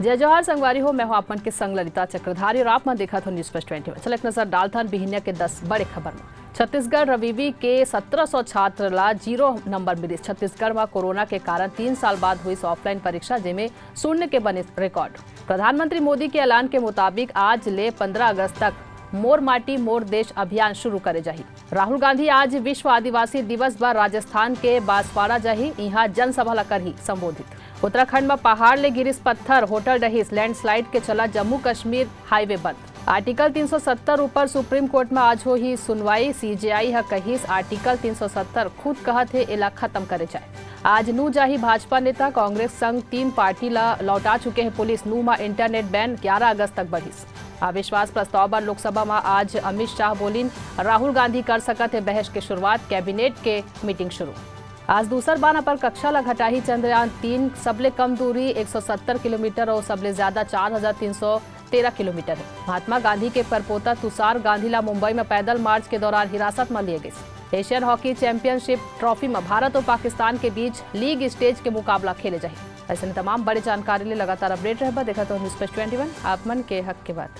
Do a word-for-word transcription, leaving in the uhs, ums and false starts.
जय जोहार संगवारी हो, मैं हूं आप मन के संग ललिता चक्रधारी और आप मन देखत हो News First twenty one। चल एक नजर डालथन बिहिनिया के दस बड़े खबर में। छत्तीसगढ़ रविवी के सत्रह सौ छात्र ला जीरो नंबर मिलिस। छत्तीसगढ़ में कोरोना के कारण तीन साल बाद हुई ऑफलाइन परीक्षा, जेमे शून्य के बने रिकॉर्ड। प्रधानमंत्री मोदी के ऐलान के मुताबिक आज ले पंद्रह अगस्त तक मोर माटी मोर देश अभियान शुरू करे जाही। राहुल गांधी आज विश्व आदिवासी दिवस बर राजस्थान के बांसवाड़ा जाही, इहां जनसभा ला करही संबोधित। उत्तराखंड म पहाड़ ले गिरिस पत्थर, होटल डहिस, लैंडस्लाइड के चला जम्मू कश्मीर हाईवे बंद। आर्टिकल तीन सौ सत्तर ऊपर सुप्रीम कोर्ट म आज होही सुनवाई, सीजेआई ह कहिस आर्टिकल तीन सौ सत्तर खुद कहत हे एला खत्म करे जाए। आज नू जाही भाजपा नेता, कांग्रेस संग तीन पार्टी ला लौटा चुके हे पुलिस। नू म इंटरनेट बैन ग्यारह अगस्त तक बढ़िस। अविश्वास प्रस्ताव बर लोकसभा म आज अमित शाह बोलिन, राहुल गांधी कर सकत हे बहस के शुरुआत, कैबिनेट के मीटिंग शुरू। आज दूसर बार अपर कक्षा ला घटाही चंद्रयान तीन, सबले कम दूरी एक सौ सत्तर किलोमीटर और सबले ज्यादा चार हजार तीन सौ तेरह किलोमीटर है। महात्मा गांधी के परपोता तुषार गांधी ला मुंबई में पैदल मार्च के दौरान हिरासत में लिए गए। एशियन हॉकी चैंपियनशिप ट्रॉफी में भारत और पाकिस्तान के बीच लीग स्टेज के मुकाबला खेले जाही। ऐसे तमाम बड़े जानकारी ले लगातार अपडेट रहबा, देखत हो News First twenty one, आप मन के हक के बात।